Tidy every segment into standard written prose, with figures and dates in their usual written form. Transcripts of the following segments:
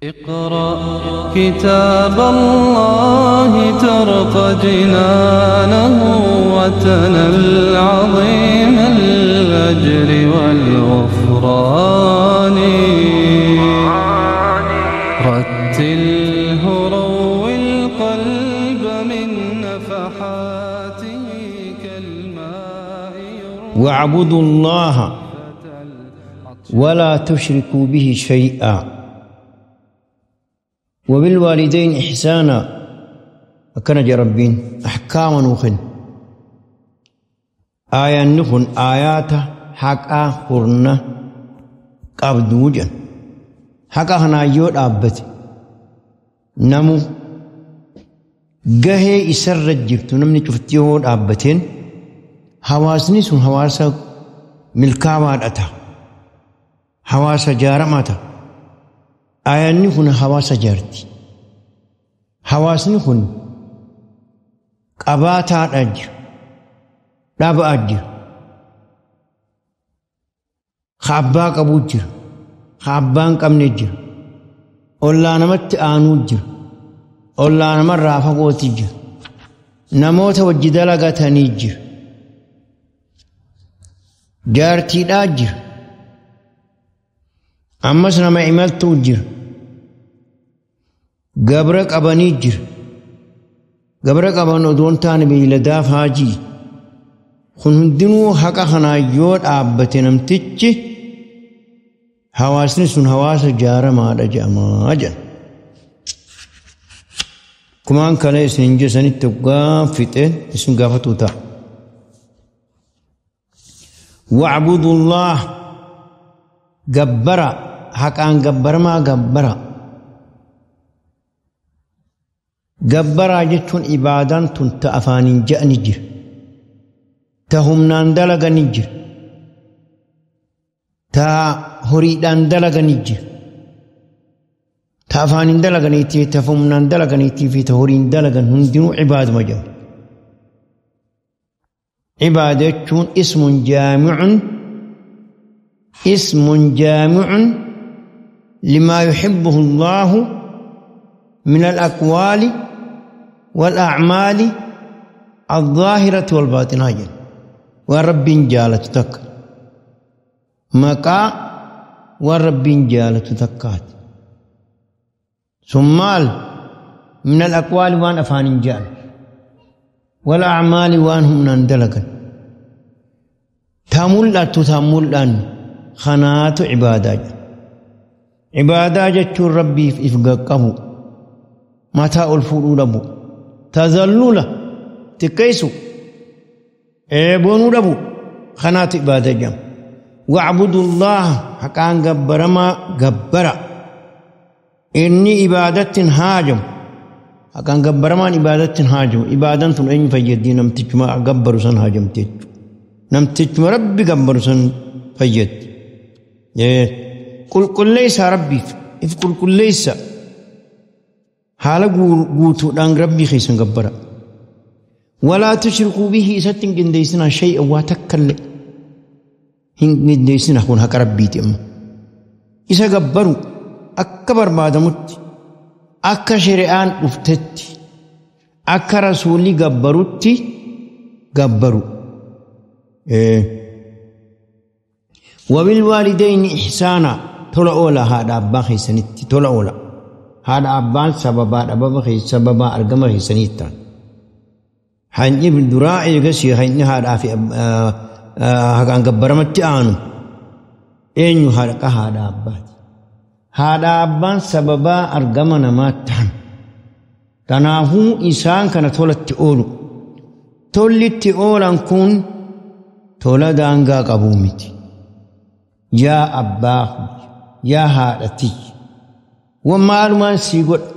اقرأ كتاب الله ترق جنانه وتنل عظيم الأجر والغفران. رتله روي القلب من نفحاته كالماء واعبدوا الله ولا تشركوا به شيئا وبالوالدين إحسانا. أكن ربين أحكاما نخن آية نخن آيات حقا قرنا قبدوجا حقا هنا يود أبت نمو جهه إسر رجبت نمني شفتيهود أبتين حواسني سن حواسا ملكاوات أتا حواسا جارماتا. Ayaanni kun hawaasa jaarti. Hawaasni kun qabaataadha jira. Dhaba'aa jira. Ka abbaa qabuu jira. Ka abbaa hin qabne jira. Ollaa namatti aanuu jira. Ollaa namarraa fagooti jira. Namoota wajji dalagatanii jira. Jaartiidhaa jira. Ammas nama imaltuu jira. Gabra qabanii jira. Gabra qaban odoon taane beeyladaaf haajii. Kun hundinuu haqa kanaa yoo dhaabbate namtichi hawaasni sun hawaasa jaaramaadha jedhamaa jedha. Kumaan kana isin jesanitti hoggaa fixeen isin gaafatu ta'a. Wa'budullah gabbara haqaan gabbaramaa gabbara. Gabbaraa jechuun ibaadaan tun ta afaaniin je'ani jira. Ta humnaan dalagani jira. Ta horiidhaan dalagani jira. Ta afaaniin dalaganiitii ta humnaan dalaganiitii fi ta horiin dalagan hundinuu ibaaduma jedhamu. Ibaada jechuun ismun jaami'un اسم جامع لما يحبه الله من الأقوال والأعمال الظاهرة والباطنة. ورب جالت تك مكا ورب جالت تكات ثم من الأقوال وان أفان جال والأعمال وان هم نندلقا تملأ تملأ خنات عبادة. عبادة جتشو ربي إفقاقه متى الفلو لبو تذلل تكيسو ايبونو لبو خنات عبادة جم. واعبدوا الله حقان قبرما قبرا إني عبادة هاجم حقان قبرما عبادة هاجم عبادة إن فيدي نمتجمع قبر سن هاجم تج نمتجمع ربي قبر سن فيد. قل قل ليس ربي إف قل قل ليس حالا قوتو دان ربي خيسن قبرا ولا تشركوا به ستن قنديسنا شيئا واتكل هن قنديسنا هون هك ربي تأم إسا قبروا أكبر ما دمت أكا شريان افتت أكا رسولي قبروا قبروا. وبالوالدين إحسانا tola oola haadha abbaa keessanitti tola oola. Haadha abbaan sababaa dhabama sababaa argama keessanitti ta'an. Hanyi duraa eegasii hanyi haadhaa fi haqaan gabbaramatti aanu eenyu haadha haadha abbaati. Haadha abbaan sababaa argama namaa ta'an. Kanaafuu isaan kana tolatti oolu. Tollitti oolan kun tola daangaa qabuu miti. Yaa abbaa yaa haadhati waan sii godha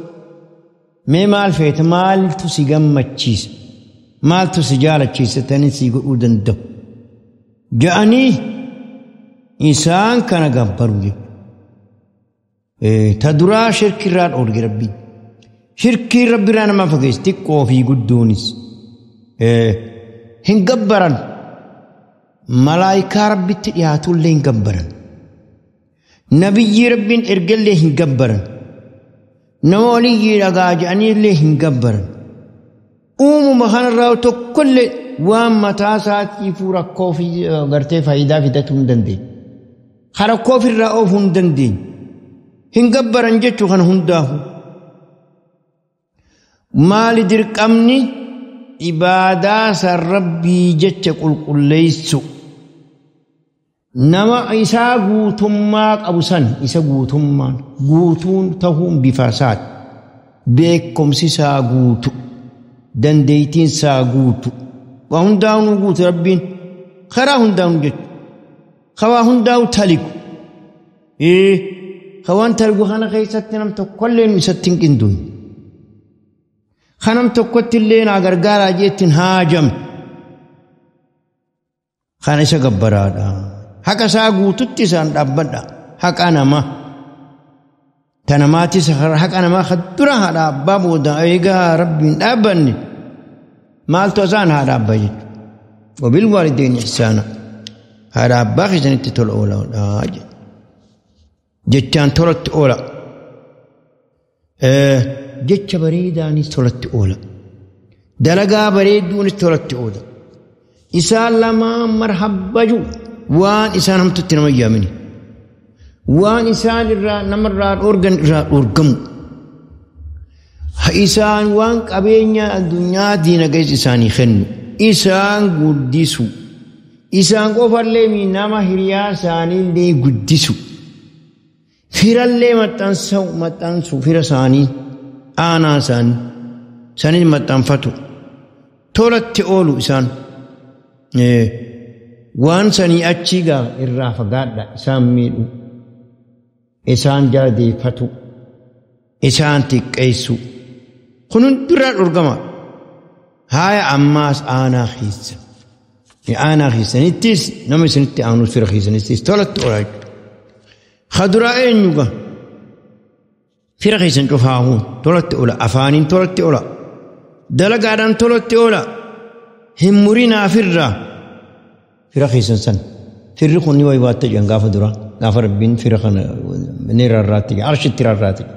mee maal feete maaltu si gammachiisa maaltu si jaalachiisa tani sii godhuu danda'u ja'anii isaan kana gabbaru jechuudha. Ta duraa shirkirraa dhoorge rabbiin. Shirkii rabbiirraa nama fageessi xiqqoo fi guddoonis. Hin gabbaran malaayikaa rabbitti dhiyaatullee hin gabbaran. Nabiyyii rabbiin ergallee hin gabbaran. Nama waliyyii dhagaa jedhaniillee hin gabbaran. Uumama kanarraa tokkollee waan mataa isaatiifuu rakkoo fi gartee faayidaa fidachuu hin dandeenye. Rakkoo ofirraa oofuu hin dandeenye. Hin gabbaran jechuu kana hundaafu. Maali dirqamni ibaadaa san rabbii jecha qulqulleessu. Nama isaa guutummaa qabu san isa guutummaan guutuun tahuun bifa isaati. Beekumsi isaa guutu. Dandeettiin isaa guutu. Waa hundaa'uu guutu rabbiin karaa hundaa'uu jechuudha. Karaa hundaa'uu taligu. Waan taligu kana keessatti nam tokkollee isatti hin qindoofne. Kanam tokkotti illee naa gargaaraa jeettiin haajamne. Kana isa gabbaraadha. Haqa isaa guututti isaan dhaabbadha. Haqa namaa. Ta namaatis haqa namaa kan dura haadha abbaa booda eegaa rabbiin dhaabbanne. Maaltu isaan haadha abbaa jechuudha. Wabilwaalidayni ihsaana. Haadha abbaa keessanitti tola oolaadha jechuudha. Jechaan tolatti oola. Jecha bareedaanis tolatti oola. Dalagaa bareedduunis tolatti oola. Isaan lamaan marhabbaju waan isaan hamtutti nama yaamini. Waan isaan irraa namarraa dhoorgan irraa dhoorgamu. Isaan waan qabeenya addunyaa diinagdees isaanii kennu. Isaan guddisu. Isaan qofallee nama hiriyaa isaaniillee guddisu. Firallee maxxansu fira isaanii aanaa isaanii sanis maxxanfatu. Tolatti oolu isaan. Waan sanii achii gaa irraa fagaadha isaan miidhu. Isaan jala deeffatu. Isaan xiqqeessu. Kun hundirraa dhorgama. Haaya ammaas aanaa keessa. Aanaa keessanittis nama isinitti aanus fira keessanittis tolatti oolaa jechuudha. Kaduraa eenyu gaa? Fira keessan cufaahu tolatti oola. Afaaniin tolatti oola. Dalagaadhaan tolatti oola. Hin murinaa firraa. Fira keessan san. Firri kun ni wayiwaatta jedhan gaafa dura. Gaafa rabbiin fira kana ni rarraatti jedhan. Arshitti rarraatti jedhan.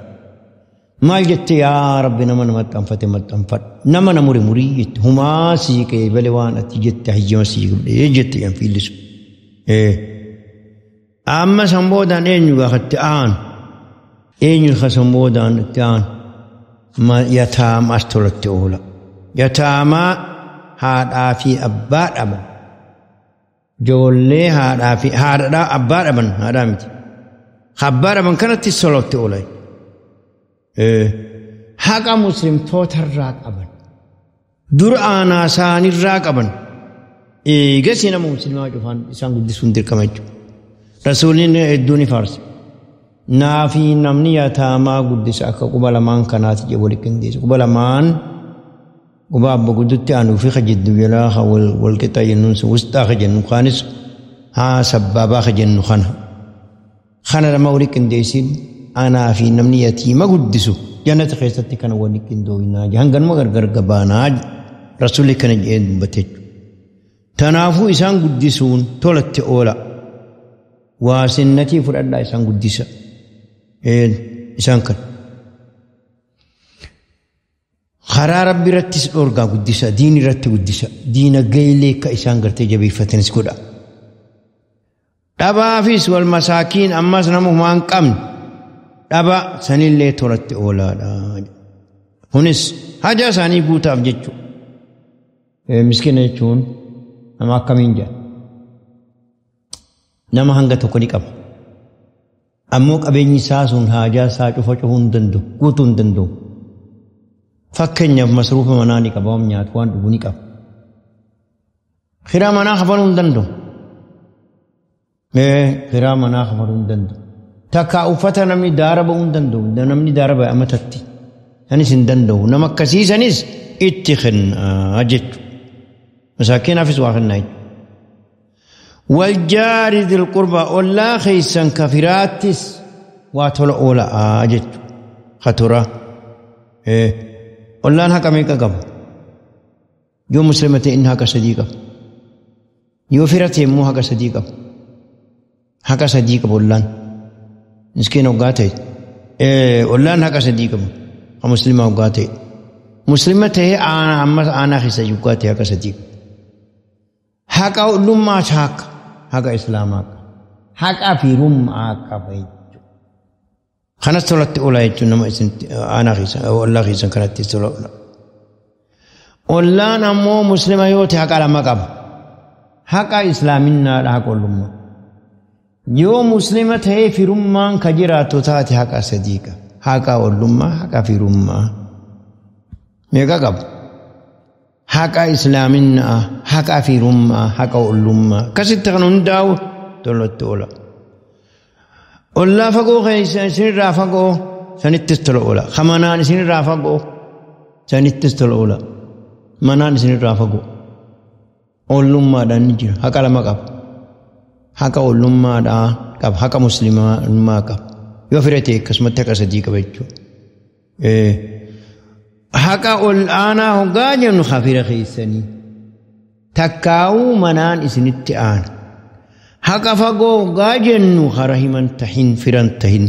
Maal jette yaa rabbi nama na maxxanfate maxxanfadhu. Nama na muri murii jette. Humaa sii qeebale waan ati jette hayyama sii godhee jette jedhan fiillisu. Amma san boodaan eenyu gaafatti aanu? Eenyu san boodaan itti aanu? Yataamaas tolatti oola. Yataamaa haadhaa fi abbaa dhaban. Ijoollee haadhaa fi haadhaa abbaa dhaban haadhaa miti. Abbaa dhaban kanatti tolatti oola. Haqa muslimtootarraa qaban. Dur aanaa isaanirraa qaban. Eegasii nama muslimaa cufaan isaan guddisuun dirqama jechuudha. Rasuulli hedduu ni faarsa. Naafi namni yataamaa guddisa akka quba lamaan kanaati jedhu walitti qindeessa. Quba lamaan quba abba guddutti aanuu fi jiddu jalaa wal qixa jennuun wusxaa ka jennu kaanis haa sabbaabaa ka jennu kana. Kana lama walitti qindeessin anaa fi namni yatiima guddisu jannata keessatti kana walitti qindoominaa hanganuma gargar gabaanaa rasuulli kana jedhee dubbate jechuudha. Tanaafuu isaan guddisuun tolatti oola. Waa sinnatii fudhadhaa isaan guddisa. Isaan kan. Karaa rabbi irrattis dhoorgaa guddisa. Diin irratti guddisa. Diina gailee akka isaan gartee jabeeffatanis godha. Dhabaafis wal masaakiin ammas nama humaa hin qabne dhaba sanillee tolatti oolaadha. Kunis haja isaanii guutaaf jechuudha. Miskiina jechuun nama akkamiin jedha? Nama hanga tokko ni qaba. Ammoo qabeenyi isaa sun haajaa isaa cufa cufuu hin danda'u, guutuu hin danda'u. Fakkeenyaaf masruufa manaa ni qaba, waan nyaatu, waan dhugu ni qaba. Kiraa manaa kafaluu hin danda'u. Kiraa manaa kafaluu hin danda'u. Takka uffata namni daara ba'uu hin danda'u. Namni daara ba'e amatatti. Sanis hin danda'u. Nama akkasiisanis itti kennaa jechuudha. Masaakiinaafis waa kennaa jechuudha. والجار ذي القربى ولا خيسا كفراتس واتول أولا آجت خطرة ولا أنها كميكا قبل يو مسلمة إنها كصديقة يو فرتي موها كصديقة هكا صديقة بولان مسكين وقاتي Ollaan haqa sadii qaba. Ha muslima hoggaa ta'e. Muslima ta'ee aanaa ammas aanaa keessa hoggaa ta'e haqa sadii qaba. Haqa ollummaa haqa. Haqa islaamaa qaba. Haqa firummaa qaba jechuudha. Kanas tolatti oolaa jechuun nama isin aanaa keessa ollaa keessan kanatti tola oola. Ollaan ammoo muslima yoo ta'e haqa lama qaba. Haqa islaaminaadha haqa ollummaa. Yoo muslima ta'ee firummaan ka jiraattu taate haqa sadii qaba. Haqa ollummaa, haqa firummaa. Meeqa qaba? Haqa islaaminaa, haqa firummaa, haqa ollummaa. Akkasitti kan hundaa'u tolatti oola. Ollaa fagoo keessa isinirraa fagoo sanittis tola oola. Kamanaan isinirraa fagoo sanittis tola oola. Manaan isinirraa fagoo. Ollummaadhaan ni jira. Haqa lama qaba. Haqa ollummaadhaa qaba. Haqa muslimummaa qaba. Yoo fira ta'e akkasumatti haqa sadii qaba jechuudha. Haqa ol aanaa hoggaa jennu fira keessanii. Takkaa'uu manaan isinitti aana. Haqa fagoo hoggaa jennu hara himan tahin firan tahin.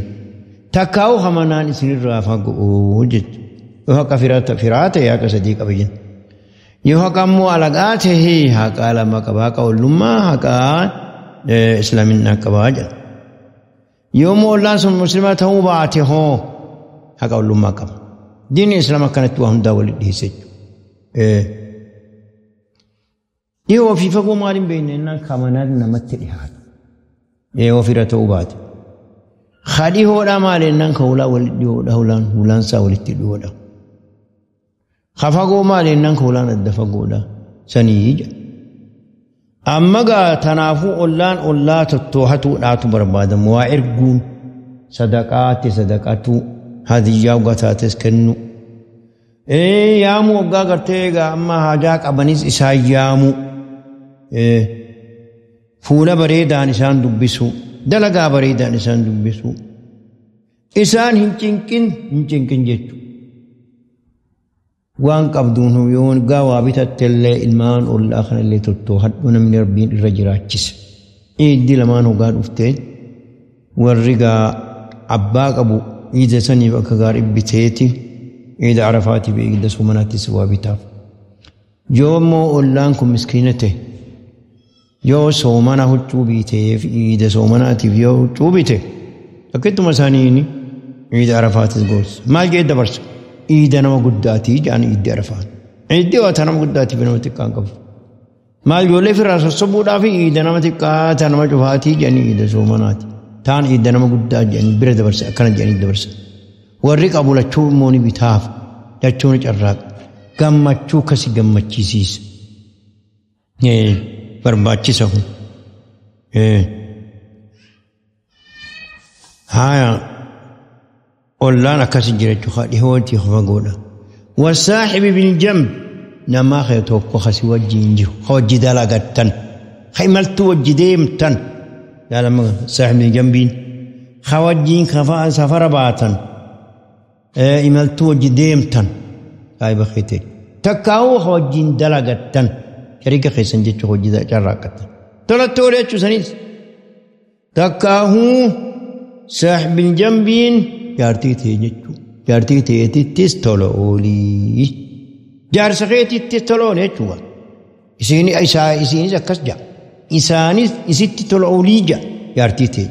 Takkaa'uu manaan isinirraa fagoo jechuudha. Yoo haqa firaa ta'e haqa sadii qaba jenna. Yoo haqa ammoo alagaa ta'e haqa lama qaba. Haqa ollummaa haqa islaaminaa qabaa jedha. Yoo ollaan sun muslima ta'uu baate hoo haqa ollummaa qaba. Diinni islaamaa akkanatti waa hundaa walitti dhiyeesse jechuudha. Dhiyoo fi fagoo maaliin beekna jennaan kamanaan namatti dhiyaatu. Dhiyoo fira ta'uu baate. Ka dhihoodhaa maali jennaan ka hulaa walitti dhihoodha hulaan hulaansaa walitti dhihoodha. Ka fagoo maali jennaan ka hulaan adda fagoodha sanii jedha. Amma gaa tanaafuu ollaan ollaa tottoohatuudhaatu barbaadamu. Waa erguun sadaqaatti sadaqatu hadiyyaa hoggaa taates kennu. Yaamuu hoggaa gartee egaa amma haajaa qabanis isaan yaamu. Fuula bareedaan isaan dubbisu. Dalagaa bareedaan isaan dubbisu. Isaan hin cinqin hin cinqin jechuudha. Waan qabduun yoo gaa waa bitatte illee ilmaan ollaa kanallee tottoohadhu namni rabbiin irra jiraachise. Iiddi lamaan hoggaa dhuftee warri gaa abbaa qabu iida saniif akka gaarii biteeti iida arafaatiif iida soomanaattis waa bitaaf. Yoo immoo ollaan kun miskiina ta'e yoo soomana huccuu biteef iida soomanaatiif yoo huccuu bite akkittuma isaaniin iida arafaatis gorsa. Maal jedhee dabarsa? Iida nama guddaatii jedhan iiddi arafaan. Iiddi waa nama guddaatiif nama xiqqaan qabu. Maal ijoollee firraa sossobuudhaaf iida nama xiqqaa ta nama cufaatii jedhanii iida soomanaati. Taan iida nama guddaa jedhanii bira dabarsa akkana jedhanii dabarsa. Warri qabu lachuu immoo ni bitaaf lachuu ni carraaqa. Gammachuu kasi gammachiisiisa. Barbaachisa kun. Haaya. Ollaan akkas jira jechuudha dhihootti fagoodha. Wasaaxibi biljamb namaa kee tokko kasi wajjin jiru ka wajji dalagattan ka imaltuu wajji deemtan yaalama saaxibi jambiin ka wajjin safara baatan imaltuu wajji deemtan saaxiba keetee takkaa'uu ka wajjin dalagattan shariika keessan jechuudha hojii carraaqqattan tolatti oole jechuu sanis takkaa'uu saaxibi jambiin jaartii ta'e jechuudha. Jaartii ta'eetittis tola oolii. Jaarsa keetittis tola oole jechuudha. Isiinis akkas ja'a. Isaanis isitti tola oolii ja'a jaartii ta'e.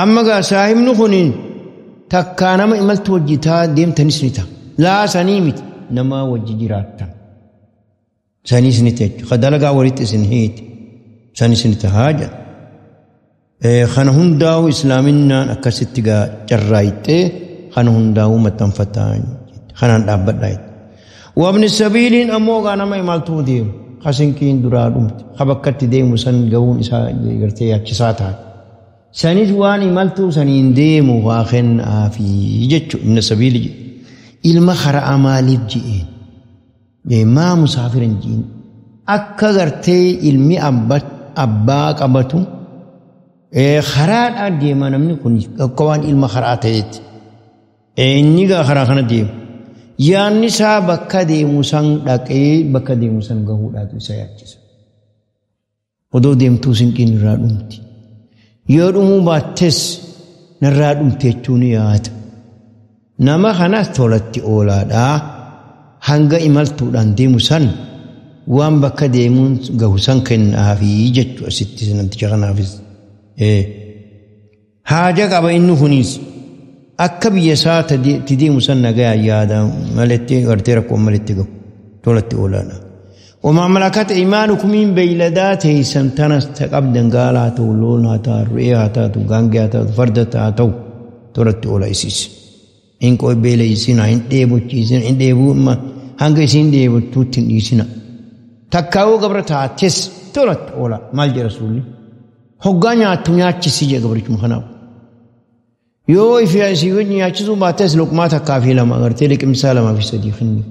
Amma gaa saahibni kun takkaa nama imaltu wajji taa deemtanis ni ta'a. Laa sanii miti nama wajji jiraattan. Sanis ni ta'a jechuudha. Dalagaa walitti isin hiiti. Sanis ni ta'a jedha. Kana hundaa'u islaaminaan akkasitti gaa carraayixee kana hundaa'u maxxanfataa kanaan dhaabbadhaa jechuudha. Wabni sabiiliin ammoo gaa nama imaltuu deemu kasinqiin duraa dhumte ka bakkatti deemu san ga'uun isaa gartee yaachisaa taate. Sanis waan imaltuu saniin deemu waa kennaafi jechuudha ibna sabiili jedhu. Ilma karaa maaliif je'een maa musaafiran je'een akka gartee ilmi abbaa qabatu karaadhaan deema namni kun akka waan ilma karaa ta'etti. Inni gaa karaa kana deema. Yaanni isaa bakka deemu san dhaqee bakka deemu san gahuudhaatu isa yaachisa. Odoo deemtuu sinqiin irraa dhumti. Yoo dhumuu baattes narraa dhumte jechuun yaada. Nama kanas tolatti oolaadhaa hanga imaltuudhaan deemu san waan bakka deemuun gahu san kennaafii jechuu asitti namticha kanaafis. Haaja qaba inni kunis akka biyya isaa itti deemu san nagaa yaada maletti gartee rakkoon maletti gahu tolatti oolaadha. وما ملكت إيمانكم من بيلدات هيسن تنس تقبدن قالا تو لون هاتا رئي هاتا تو غانجي هاتا فردتا هاتا تولت أولا إسيس إن كوي بيلي إسينا إن ديبو تشيسين إن ديبو ما هنگ إسين ديبو توتين إسينا تكاو قبرتا تس تولت أولا مال جي رسولي هقانيا تنيا تشيسي جي قبرتش مخناو يو إفيا إسيوين ياتشسو باتس لقماتا كافي لما غرتي إمسالا ما في صديقني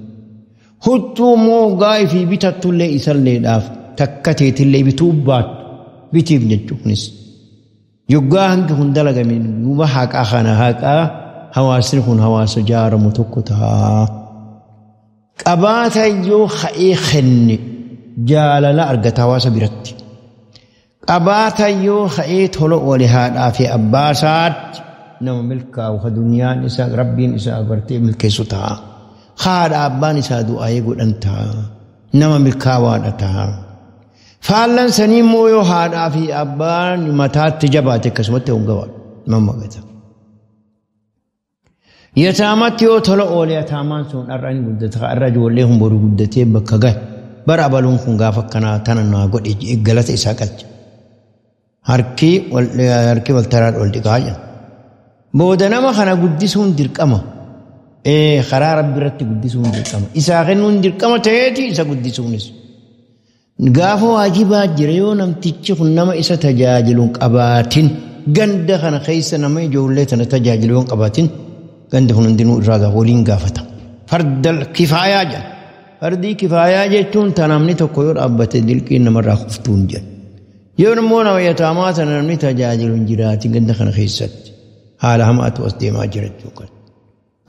Huccuu immoo ifii bitattullee isalleedhaaf takka teetillee bituu baattu bitiif jechuun kunis. Yoggaa hangi kun dalagame duuba haqaa kana haqaa hawaasni kun hawaasa jaaramu tokko ta'a. Qabaata yoo ha'ee kenne jaalala argata hawaasa biratti. Qabaata yoo ha'ee tola oole haadhaa fi abbaa isaatti nama milkaa'u ka duniyaan isaa rabbiin isaa agartee milkeessu ta'a. Haadha abbaan isaa du'aayee godhan ta'a. Nama milkaawaadha ta'a. Faallan sanii immoo yoo haadhaa fi abbaan mataatti jabaate akkasumatti hongawaadha. Mammagata. Yataamatti yoo tola oole yataamaan sun har'a ni guddata. Har'a ijoollee kun boru guddatee bakka gahe. Bara abaluun kun gaafa akkanaa tana naa godhe galata isaa galcha. Harki wal taraan ol dhiqaa jira. Booda nama kana guddisuun dirqama. Karaa rabbi irratti guddisuun dirqama. Isaa kennuun dirqama ta'eeti isa guddisuunis. Gaafa waajibaa jira yoo namtichi kun nama isa tajaajiluun qabaatin ganda kana keessa nama ijoollee tana tajaajilu yoo qabaatin ganda kun hundinuu irraa waliin gaafata. Farda kifaayaa jedha. Fardii kifaayaa jechuun ta namni tokko yoo dhaabbate dirqiin namarraa kuftuun jedha. Yoo immoo nama yataamaa tana namni tajaajilu hin jiraatin ganda kana keessatti haala hamaatu as deemaa jira jechuudha.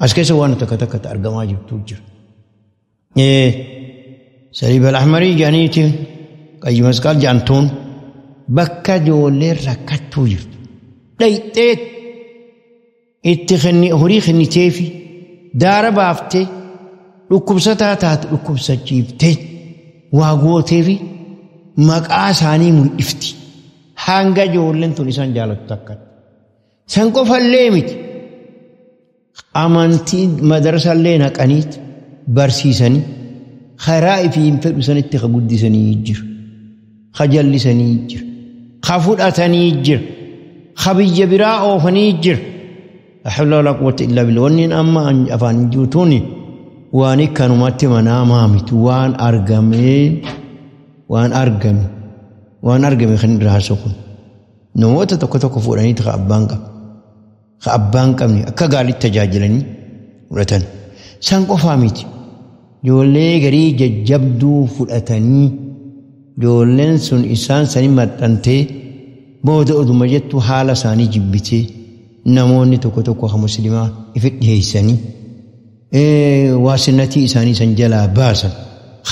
As keessa waan takka takka argamaa jirtu jira. Saliib al-Ahmarii jedhaniiti qayyi masqal jedhamtuun bakka ijoolleen rakkattuu jirtu. Dhayxee itti horii kenniteefi daara baaftee dhukkubsataa taate dhukkubsachiiftee waa gooteefi maqaa isaanii mul'ifti. Hanga ijoolleen tun isaan jaalattu takkatti. San qofallee miti. Amantii madarsallee naqaniit barsiisanii karaa ifii hin fedhu sanitti ka guddisanii jira. Ka jallisanii jira. Ka fudhatanii jira. Ka biyya biraa oofanii jira. La hawla wala quwwata illa billah. Wanni amma afaan jirutuun waan akkanumatti manaa maamitu waan argame waan argame waan argame kan irraa haasa'u kun. Namoota tokko tokko fuudhanii ka abbaan qabu. Ka abbaan qabne akka gaariitti tajaajilanii fudhatan. San qofaa miti. Ijoollee garii jajjabduu fudhatanii ijoolleen sun isaan sanii maxxantee booda oduma jettu haala isaanii jibbitee namoonni tokko tokko akka musliimaa ifi dhiyeessanii waasinnatii isaanii san jalaa baasan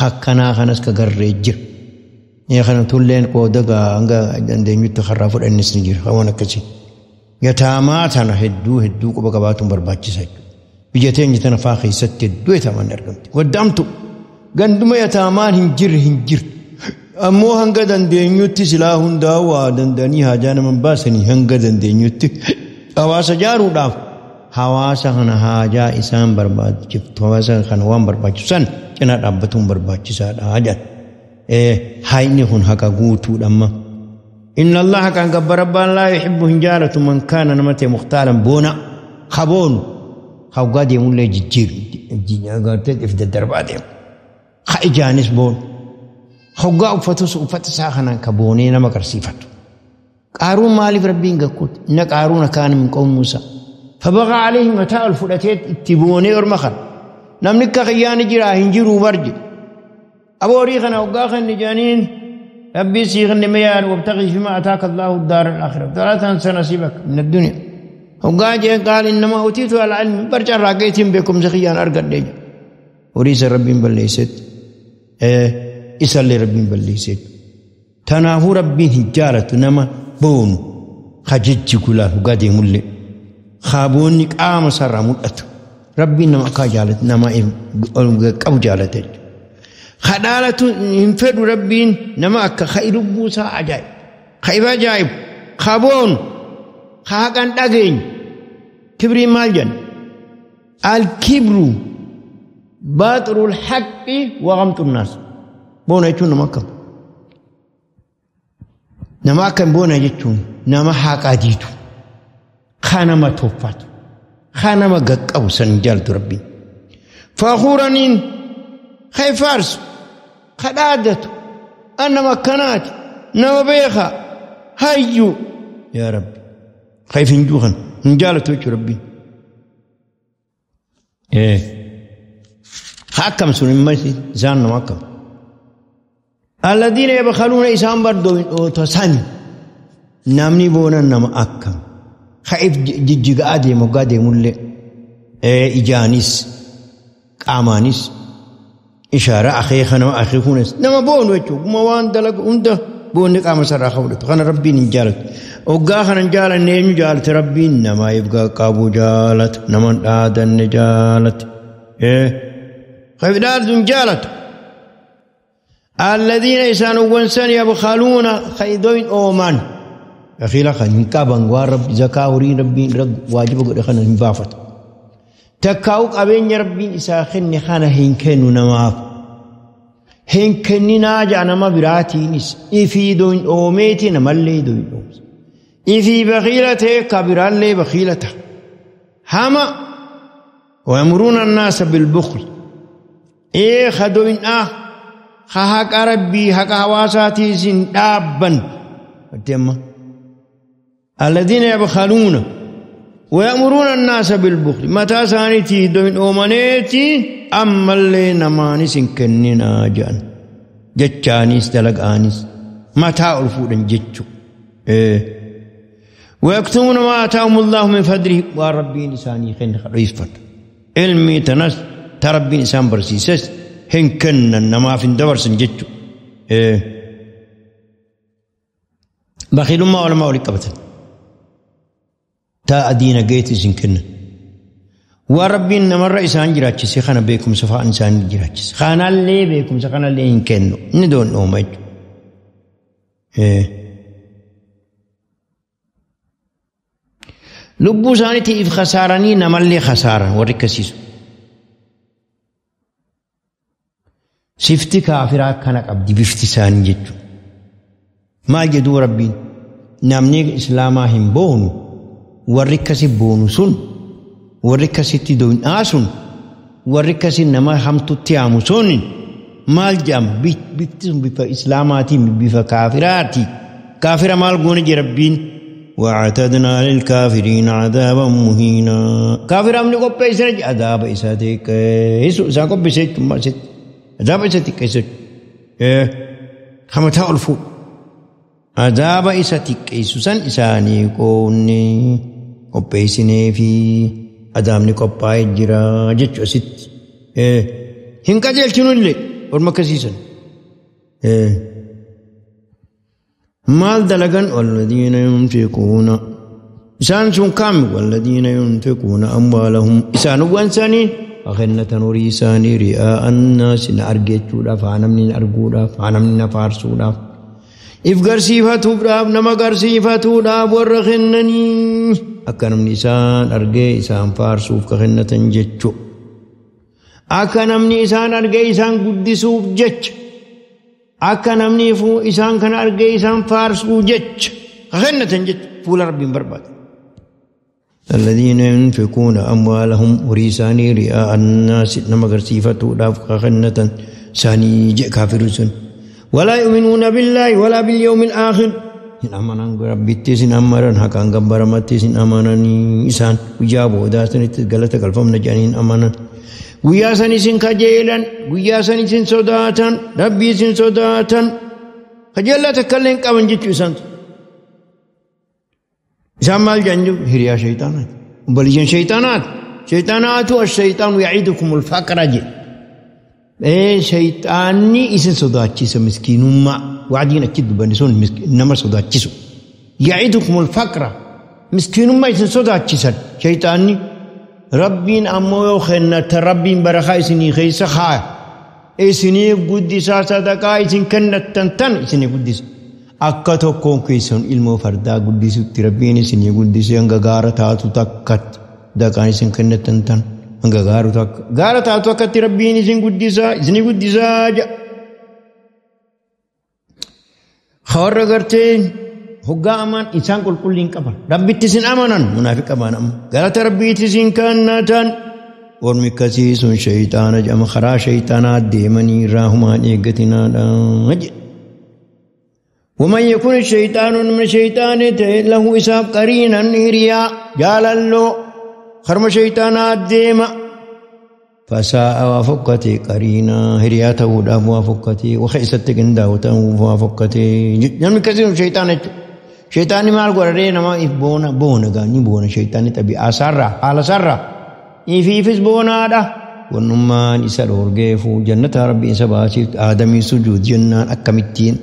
akkanaa kanas ka garree jira. Kana tulleen qooda hanga dandeenyutti karraa fudhannis ni jira waan akkasii. Yataamaa tana hedduu hedduu quba qabaatuun barbaachisa jechuudha. Biyya teenya tana faa keessatti hedduu yataamaan argamti. Waddaamtu ganduma yataamaan hin jirre hin jirtu. Ammoo hanga dandeenyutti silaa hundaa waa danda'anii haajaa nama baasanii hanga dandeenyutti hawaasa ijaaruudhaaf hawaasa kana haajaa isaan barbaachiftu hawaasa kana waan barbaachisu san cinaa dhaabbatuun barbaachisaadha jedha. Hayni kun haqa guutuudha amma. إن الله كان قبر ربان لا يحب هنجالة من كان نمته مختالا بونا خبون خوقاد يمول لي جيجير قالت افد الدرب عديم خايجانس بون خوقا وفتوس وفتساخنا كبوني نما كرسيفتو قارون مالي ربين قكوت إن قارون كان من قوم موسى فبغى عليهم متاع الفلتيت اتبوني ورمخل نملك خيان جرا هنجرو برج أبو ريخنا وقاخن نجانين ربي سيغن ميان وابتغي فيما أتاك الله الدار الآخرة ولا تنس نصيبك من الدنيا. وقال قال إنما أوتيت على العلم برجع راقيتهم بكم زخيان أرقد لي وريس ربي بليست إسأل ربي بليست تنافو ربي هجارة نما بون Ka jijji gulaal hoggaa deemullee. Kaaboonni qaama isaarraa mul'atu. Rabbiin nama akka jaalatu nama qabu jaalate jechuudha. Kadhaalatu hin fedhu Rabbiin nama akka ka lubbuu isaa ajaa'ibu. Ka ifa ajaa'ibu. Ka boonu. Ka haqan dhageenyu. Kibriin maal jenna? Al-kibru baxrul haqqi wa ghamtu naas. Boona jechuun nama akkam? Nama akkam boona jechuun nama haqaa diidu. Ka nama tuffatu. Ka nama gaqqabu san jaalatu Rabbiin. Fakhuraniin ka ifaarsu. Ka dhaadatu. An nama akkanaati. Nama beekaa. Hayyuu. Yaa Rabbi. Ka if hin juukan. Hin jaalatu jechuudha Rabbiin. Ka akkam sun isaan nama akkam. Alladhiina yabkhaluuna isaan bardoo hin dhoota san. Namni boonan nama akkam. Ka if jijjigaa deemu hoggaa deemullee. Ijaanis qaamaanis ishaaraa akeeka nama akeekuunis nama boonu jechuudha. Guma waan dalagu hunda boonni qaama isaarraa fudhatu. Kana Rabbiin hin jaalatu. Hoggaa kana hin jaalanne eenyu jaalate Rabbiin nama if qabu jaalata. Nama hin dhaadanne jaalate. Ka if dhaadatu hin jaalatu. Alladhiina isaanuwwan san yabkhaluuna ka iddoo hin ooman. Akhiila kan hin qaban waan Rabbi zakaa horii Rabbiin waajiba godhe kana hin baafatu. Takkaa'u qabeenya Rabbiin isaa kenne kana hin kennu namaaf. Hin kenninaa ja'a nama biraatiinis ifii iddoo hin oomeeti namallee iddoo hin oomsa. Ifii bakhiila ta'e ka biraallee bakhiila ta'a. Hama wayamuruuna annaasa bilbukhl. Kadoo hin dhaa ka haqa Rabbii haqa hawaasaatiis hin dhaabban. Watti amma. الذين يبخلون ويأمرون الناس بالبخل متى سانتي دوين أومانيتي أما اللي نماني سنكننا جان جتشانيس دلقانيس متى ألفودن جتشو ويكتمون ما آتاهم الله من فضله وربي نساني خن خريفت علمي تنس تربي نسان برسيسس هنكن نما في دبر سنجتشو بخيل ما ولا ما ولي قبتن تا أدينا جيت زنكن وربي نمر إنسان جراتش خنا بيكم صفاء إنسان جراتش خنا اللي بيكم خنا اللي إنكنو ندون نومج لبو سانتي إف خسارني نملي خسارة وركسيس سفتي كافرات كانك أبدي بفتي ساني جتو ما جدو ربي نمني إسلاما هم بونو warri akkasi boonu sun warri akkasitti doonaa sun warri akkasi nama hamtutti yaamu sun maal jedhama bifti sun bifa islaamaatiin bifa kaafiraati kaafira maal goone jee Rabbiin wa'atadnaa lilkaafiriina cadaaban muhiinaa kaafiraaf ni qopheessina jee adaaba isaa xiqqeessu isaa qopheesse jechuun asitti adaaba isa xiqqeessu kamataa ol fuudhu adaaba isa xiqqeessu san isaanii qoonne qopheessinee fi adaabni qophaa'ee jira jechuu asitti. Hin qajeelchinu illee orma akkasiisan. Maal dalagan walladhiina yunfiquuna isaan sun kaami walladhiina yunfiquuna amwaalahum isaanuwwan isaanii kennatan horii isaanii ri'aa annaasi na argechuudhaaf haa namni na arguudhaaf haa namni na faarsuudhaaf. If garsiifatuudhaaf nama garsiifatuudhaaf warra kennanii akka namni isaan argee isaan faarsuuf ka kennatan jechuu. Akka namni isaan argee isaan guddisuuf jecha. Akka namni isaan kana argee isaan faarsuu jecha. Ka kennatan jecha fuula Rabbiin barbaada. الذين ينفقون أموالهم وريساني رئاء الناس نما غرسيفتوداف ka kennatan ساني جئ كافرون ولا يؤمنون بالله ولا باليوم الآخر إن أمنان ربي سن أمرن حقان غبرمتي سن أمنني إسان وجابوا داسن غلطة قلفم نجانين أمنن guyyaa san isin kajeelan guyyaa san isin sodaatan Rabbii isin sodaatan kajeellaa takka illee hin qaban jechuu isaan. Isaan maal jedhan jiru hiriyaa shayxaanaati. Obboleeyyan shayxaanaati. Shayxaanaatu ash-shayxaanu ya'idukum al-faqra jedhe. Shayxaanni isin sodaachisa miskiinummaa. Wacdiin achi dubbanni sun nama sodaachisu. يعدكم الفقر مسكين ما يسن صداتشسن شيطاني ربين أمو يوخنة ربين برخا إسني خيس خا إسني قدسا صدقا إسن كنة تنتن إسني قدس akka tokkoon keessan ilmoo fardaa guddisutti rabbiin isinii guddisee hanga gaara taatu takkatti daqaan isin kennatan tan hanga gaaru takka gaara taatu akkatti rabbiin isin guddisaa isinii guddisaa jedha. Warra gartee hoggaa amaan isaan qulqulliin qaban rabbitti isin amanan munaafiqa baan amma galata rabbiitti isin kennatan ormi akkasii sun shayxaana jedhama karaa shayxaanaa deemanii irraa humaan eeggatinaadha jedha. ومن يكون الشيطان من شيطان له إساب قرينا رياء جالالو خرم شيطان الديمة فساء وفقتي قرينا هرياته وداب وفقتي وخيست قنداوته وفقتي نمن كثير شيطان شيطان ما القرارين ما يبونا بونا غاني بونا شيطان تبي أسرع على سرع يفي فيس بونا ده ونمان إسا أورجيفو جنة ربي إسا آدمي سجود جنان أكمتين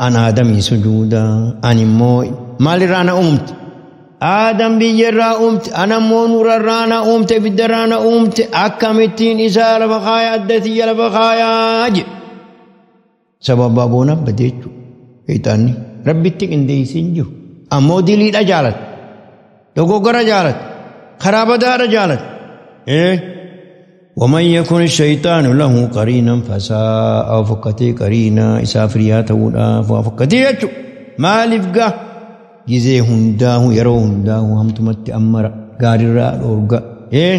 أنا آدمي سجودا أنا موي مالي رانا أمت آدم بيجرا أمت أنا مو نور رانا أمت بدرانا أمت أكمتين إسا لبخايا أدتي لبخايا سبب بابونا بديتشو إيتاني ربي تكن دي سنجو أمو دليل أجالت دوغوغر أجالت خراب دار أجالت إيه ومن يكن الشيطان له قرينا فساء فكتي قرينا إسافرياته فكتي ما لفقه جزي هنداه يرو هنداه هم تمت أمر قارر الأورقة إيه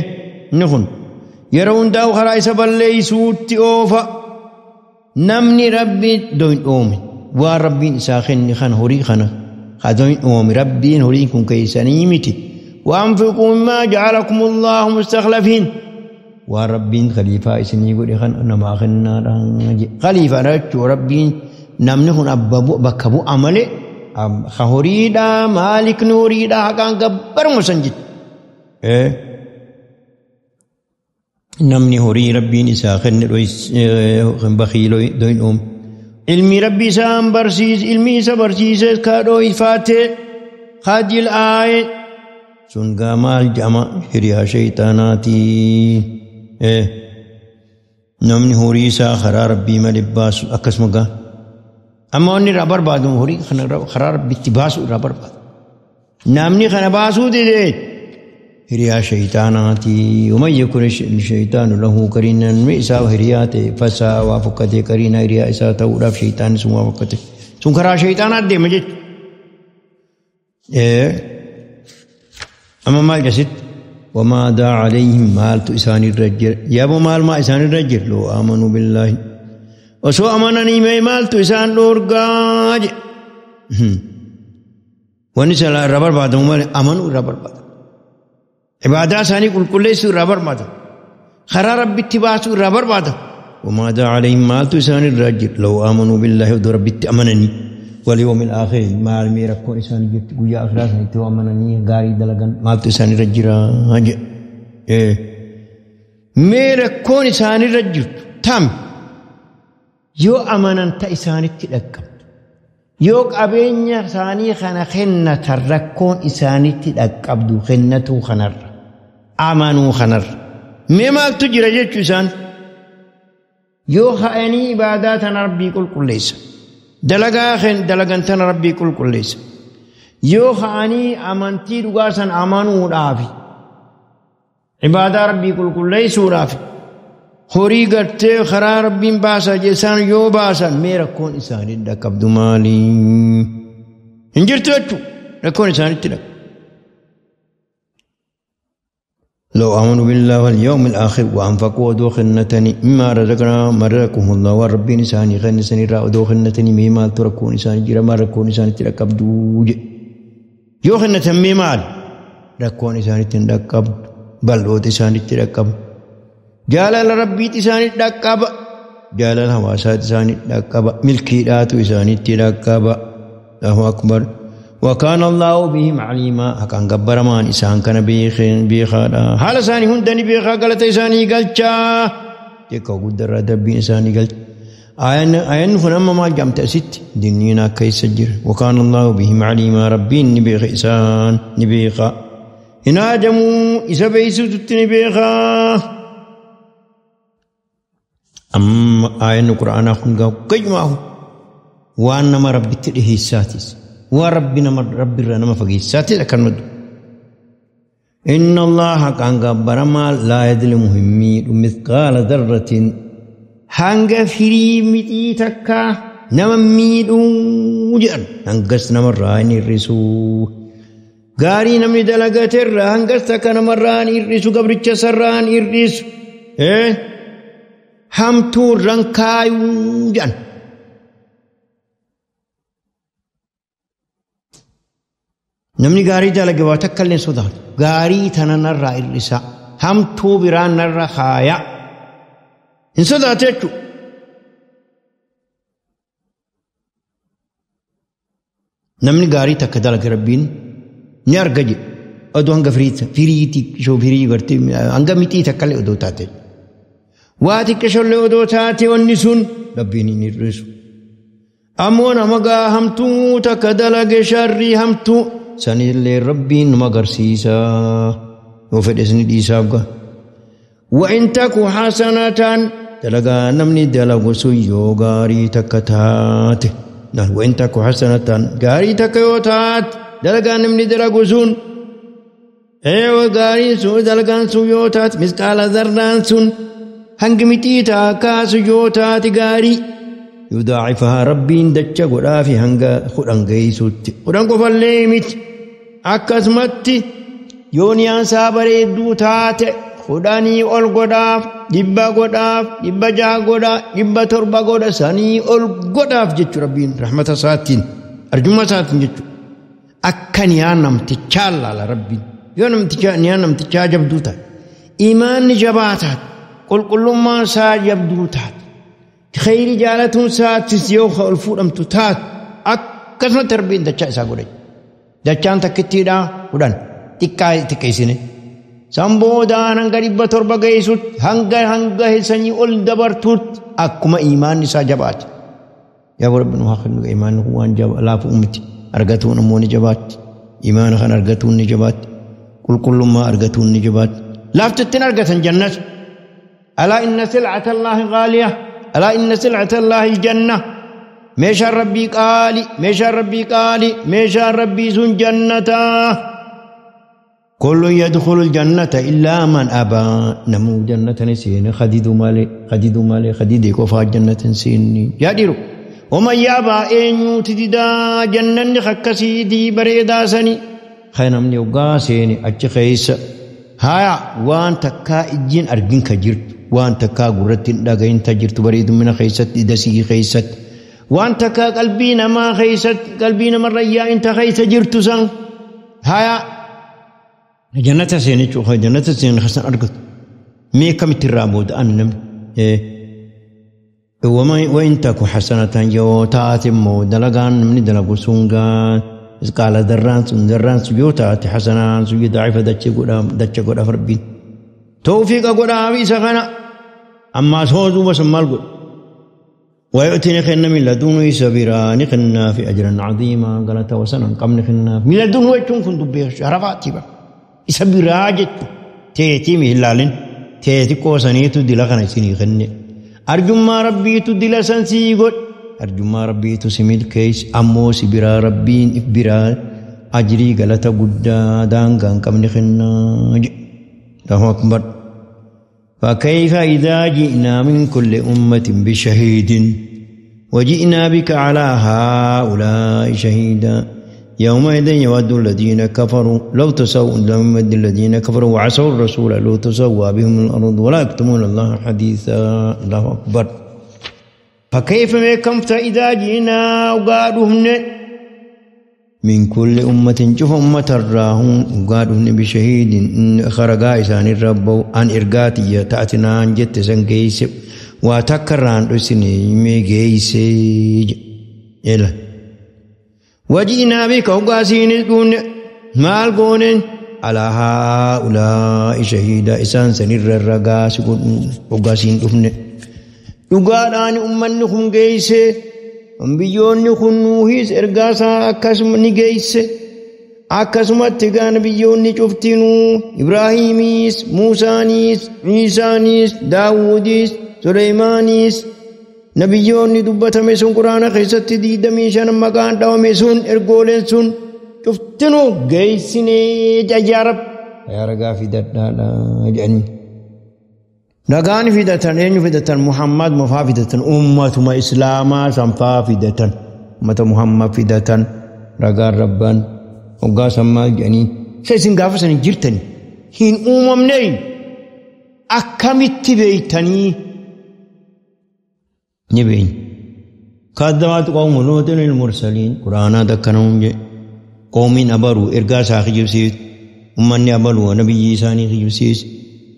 نخن يرو هنداه خرائس بلي سوت أوفا نمني ربي دوين أومي وربي إساخن خن هوري خنا خدوين أومي ربي هوري كن كيساني متي وأنفقوا مما جعلكم الله مستخلفين وربين خليفة إسني يقول خن أنا ما خنا خليفة رجو ربين نمنهن أبابو بكبو عمله خهوريدا مالك نوريدا هكان جبر مسنجد إيه نمني هوري ربين إساخن رويس بخيل دوين أم علمي ربي سام برسيس علمي سبرسيس كادو إفاته خاجل آي سنغا مال جمع هريا شيطاناتي إيه نمني هوري سا خرا ربي ما لباس أكسمغا أما أني ربر بادم هوري خرا ربي تباس ربر باد نمني خنا باسو دي دي هريا شيطاناتي ومن يكن الشيطان له قرينا مئسا هرياته فسا وافقته قرينا هريا إسا تورف شيطان سوا وافقته سن خرا شيطانات دي مجد إيه أما مال جسد وما دا عليهم مال إسان الرجل يا أبو مال ما إسان الرجل لو آمنوا بالله وسو أمانني ما مال إسان لورجاج ونسأل الربر بعدهم مال أمنوا الربر بعد عبادة ساني كل كل شيء الربر بعد خرا رب اتباع الربر بعد وما دا عليهم مال إسان الرجل لو آمنوا بالله ودرب أمنني واليوم الآخر ما الميرا كون إنسان جبت ويا آخرات نتوه أمنني غاري دلعن ما تساني رجرا هج إيه ميرا كون إنسان رجل تام يو أمنن تإنسان تلقى يو أبين ثاني خنا خنة تركون إنسان تلقى عبدو خنته خنر أمنو خنر مما تجرى جت إنسان يو خاني عبادات ربي كل كل ليس دلقا خن دلقان تن ربي كل كل ليس يو خاني أمنتي رجاسن أمانو رافي عبادة ربي كل كل ليس رافي خوري قرتي خرا ربي باسا جسان يو باسا ميرا كون إنسان دك عبد مالي انجرتو ركون إنسان تلك لو آمنوا بالله واليوم الآخر وأنفقوا ودوخنتني مما رزقنا ما رزقهم الله وربي نساني خن نساني را ودوخنتني مما تركون نساني جرا ما ركون نساني تركب دوج يوخنتن مما ركون نساني تركب بل ودساني تركب جلال ربي تساني تركب جلال هواسات تساني تركب ملكي راتو تساني تركب الله أكبر وكان الله بهم عليما هكان غبر مان إنسان كان بيخين بيخا حال ثاني هندني بيخا غلط إنساني غلطا تكو قدر ربي إنساني غلط آيان هنا ما جمت أست دنينا كيس سجر وكان الله بهم عليما ربين نبيخ إسان نبيخا إن آدموا إذا بيسوت نبيخا أما آيان القرآن خنقا قيمه وأنما ربي تره الساتس وربنا ربي رنما فقي الساتس أكن مدو إن الله كان غبر ما لا يظلم همي مثقال ذرة hanga firii mixii takka nama miidhuu jedhan hangas namarraa hin hir'isu. Gaarii namni dalagaterraa hangas takka namarraa hin hir'isu gabricha sarraa hin hir'isu. Hamtuu irraan kaayuu jedhan. Namni gaarii dalage waa takka illee sodaatu. Gaarii tana narraa hir'isa. Hamtuu biraan narra kaaya. Hin sodaatu jechuudha. Namni gaarii takka dalage rabbiin ni arga jedhe. Oduu hanga firii xiqqishoo firii gartee hanga mixii takka illee odoo taate. Waa xiqqishoollee odoo taate wanni sun rabbiin hin hir'isu. Ammoo nama gaa hamtuu takka dalage sharrii hamtuu sanillee rabbiin nama agarsiisa. Yoo fedhes ni dhiisaaf gaa. وإن تك حسنة دلقا نمني دلقو سيو غاري تكتات وإن تك حسنة غاري تكيوتات دلقا نمني دلقو سون ايو غاري سو دلقا سيوتات مثقال ذران سون هنگمتي تاكا سيوتات غاري يضاعفها ربي دچ غدا في هنگ خدان گيسوت خدان قفلمت اكسمت يونيان صابري دوتات خداني ol godhaaf dhibba godhaaf 600 godha 700 godha sanii ol godhaaf jechu rabbiin rahmata isaatiin arjummaa isaatiin jechu akka niyaa namtichaa laala rabbiin yoo namtichaa niyaa namtichaa jabduu taate imaanni jabaa taate qulqullummaan isaa jabduu taate khayri jaalatuun isaatis yoo ol fuudhamtu taate akkasumatti rabbiin dachaa isaa godhe dachaan takkittiidhaa kudhan xiqqaa xiqqeessine. Samboodaan hanga 700 geessutti hanga sanyii ol dabartutti akkuma imaanni isaa jabaate. Yaa Rabbi nu haa kennu imaanni kun waan laafu miti argatuun immoo ni jabaatti. Imaana kan argatuun ni jabaatti. Qulqullummaa argatuun ni jabaatti. Laaftittiin argatan jannata. Alaa inna silcata Allaahi ghaaliya. Alaa inna silcata Allaahi aljanna. Meeshaan Rabbii qaali. Meeshaan Rabbii qaali. Meeshaan Rabbii sun jannataa. كل يدخل الجنة إلا من أبى نمو جنة سين خديد مالي خديد مالي خديد كفا جنة سين يا ديرو ومن يأبى إن يتدى جنة خكسي دي بريدا سني خينا من يوغا سيني أتش خيس هايا وان تكا إجين أرجين كجرت وان تكا قرتين داغين تجرت بريد من خيست دسي خيست وان تكا قلبي نما خيست قلبي نما ريا انت خيس جرت سن هايا جنة سيني شو جنة سيني خسن أرقد مي كم ترابود أنم وما وإن تكو حسنة يوتات مو دلقان من دلقو سونغان إذ قال دران سون دران سيوتات حسنة سيو ضعيفة دتش قد أفربين توفيق قد أبي سخنا أما سوزو بس مالقو ويؤتني خنا من لدنه سبيرا نخنا في أجرا عظيما قالت وسنا قم نخنا من لدنه ويتون كنت بيش عرفاتي بقى isa biraa jechu teetii miilaalin teeti qoosaniitu dila kana isinii kenne arjummaa rabbiitu dila san sii godhe arjummaa rabbiitu si milkeesse ammoo si biraa rabbiin if biraa ajrii galata guddaa daangaa hin qabne kennaa jedhe. Allahu akbar. فكيف إذا جئنا من كل أمة بشهيد وجئنا بك على هؤلاء شهيدا يومئذ يود الذين كفروا لو تسووا يود الذين كفروا وعصوا الرسول لو تسوى بهم الأرض ولا يكتمون الله حديثا. الله أكبر. فكيف كمت إذا جئنا وقالوهن من كل أمة شوف أمة الراهون وقالوهن بشهيد خرجا إسان الرب أن إرقاتي تأتنا أن جت سنجيس وتكران رسني ميجيس إله وجئنا بك وقاسين دون مال قون على هؤلاء شهيدا إسان سنر الرقاس وقاسين دفن Dhugaadhaan ummanni kun geeyse, biyyoonni kun Nuuhis ergaa isaa akkasuma ni geeyse. Akkasumatti egaa nabiyyoonni cuftinuu Ibraahiimis, Muusaanis, Iisaanis, Daawudis, Suleymaaniis nabiyyoonni dubbatame sun Quraana keessatti 25 maqaan dhawame sun ergooleen sun cuftinuu geessinee jayyaa Rabbi. Yaa ragaa fidadhaadha jedhanii. Ragaan fidatan eenyu fidatan? Muhammad mafaa fidatan, ummatuma Islaamaa sanfaa fidatan, ummata Muhammad fidatan ragaan Rabbaan hoggaa san maal jedhanii? Isa isin gaafa san hin jirtani, hin uumamne, akkamitti beeytanii? Ni beeyna. Kaddabat qawmu Luutin ilmursaliin Quraanaa takkana jedhe. Qawmiin abaluu ergaa isaa kijibsiifte, ummanni abaluu nabiyyii isaanii kijibsiise,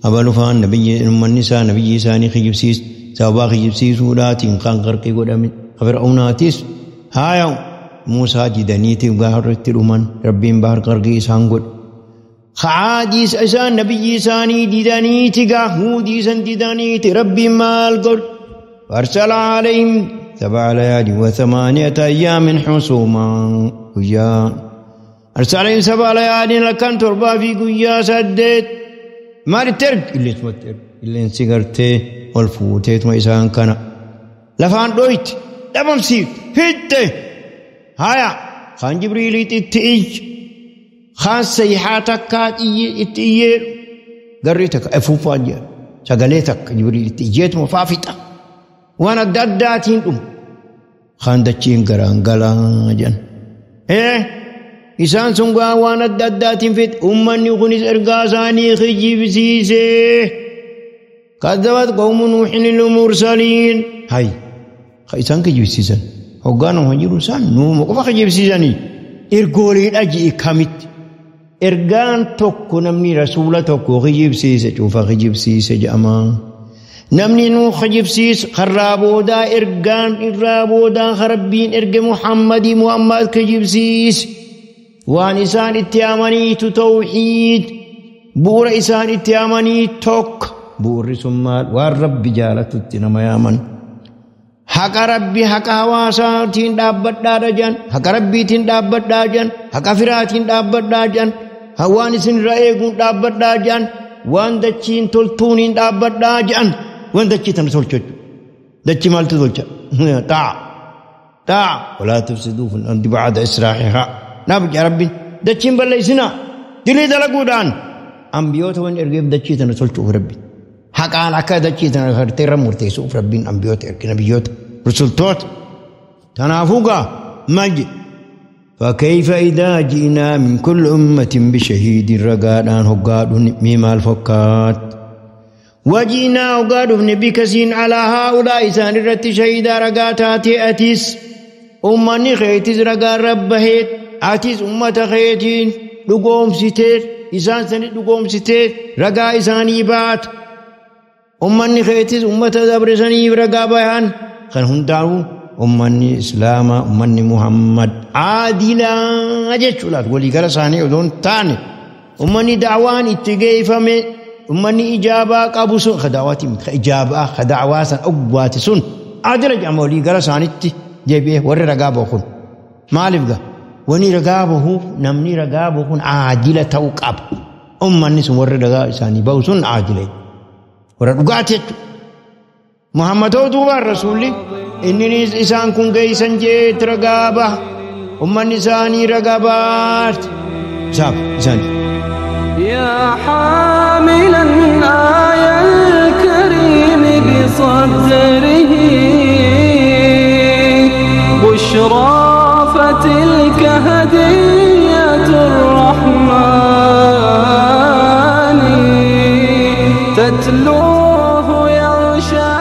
abalu faan nabiyyi ummanni isaa nabiyyii isaanii kijibsiise, sababaa kijibsiisuudhaatiin kan qarqii godhame Fir'aunaatis haaya Muusaa didaniiti gaarratti dhuman, Rabbiin bahar qarqii isaan godhe. Kacaadiis isaan nabiyyii isaanii didaniiti gaa Huudii san didaniiti Rabbiin maal godhe? Farsala alayhim 7 layaali wa 8 ayyaamin husuumaa guyyaa Arsala 7 layaalin halkan 7 fi guyyaa 8 maal itti erge? Qilleensumatti erge. Qilleensi gartee ol fuuteetuma isaan kana lafaan dhoyte, dhabamsiifte, fixxe. Haya kan Jibriiliit itti iyye, kan sayxaa takkaa itti iyyee garri takka afuuffaa jedha, sagalee takka Jibriil itti iyyeetuma faa fixa, waan adda addaatiin dhumu kan dachiin garaan galaa jedhan. Isaan sun gaa waan adda addaatiin fixe, ummanni kunis ergaa isaanii kijibsiisee. Kaddabat qawmu Nuuhin ilmursaliin. Hay isaan kijibsiisan hoggaan nama jiru isaan nuuma qofa kijibsiisanii ergooleedha ji'i kamitti ergaan tokko namni rasuula tokko kijibsiise cufa kijibsiise jedhama. Namni nuu kijibsiise karraa boodaa ergaan irraa boodaa Rabbiin erge Muhammadii Muhammad kijibsiise. Waan isaan itti amaniitu tawxiid, bu'uura isaan itti amanii tokko, bu'uurri sun maal? Waan Rabbi jaalatutti nama yaaman. Haqa Rabbi haqa hawaasaatiin dhaabbadhaadha jedhan, haqa Rabbiitiin dhaabbadhaa jedhan, haqa firaatiin dhaabbadhaa jedhan, waan isin irraa eeguun dhaabbadhaa jedhan, waan dachiin toltuuniin dhaabbadhaa jedhan. Waan dachii tana tolcha jechuudha. Dachii maaltu tolcha? Xaa'a. Xaa'a. Walaa tufsiduu fil ardi ba'da islaahihaa. Naaf jaa Rabbiin dachiin balleessinaa dilii dalaguudhaan ambiyoota waan ergeef dachii tana tolchuuf Rabbiin. Haqaan akka dachii tana gartee irra murteessuuf Rabbiin ambiyoota erge, nabiyyoota, rusultoota. Kanaafuu gaa maal jedhe? فكيف إذا جئنا من كل أمة بشهيد رقادان هقادون مما الفكات وجئنا هقادون بكسين على هؤلاء إسان الرت شهيدا رقاتات أتيس أمني خيتس رقا ربهيت أتيس أمة خيتين لقوم ستير إسان سنت لقوم ستير رقا إساني بات أمني خيتس أمة دبرساني رقا بيان خن هنداو أمني إسلام أمني محمد عادلا جتشولات ولي قال ساني ودون تاني أمني دعوان اتقيفمي أمني إجابة قابوسون خدعواتي إجابة خدعواسا أقواتي سن عادلا جامع ولي قال ساني جيبيه وري رقابه خن ما لفقه وني رقابه نمني رقابه خن عادلة توقب أمني سن وري رقابه ساني بوسن عادلة وري رقاتي محمد هو دوبار رسولي إنني إسان كن جيسان جيت رقابة أمني ساني رقابات ساب إسان. يا حاملا آية الكريم بصدره بشرى فتلك هدية الرحمن تتلوه يغشى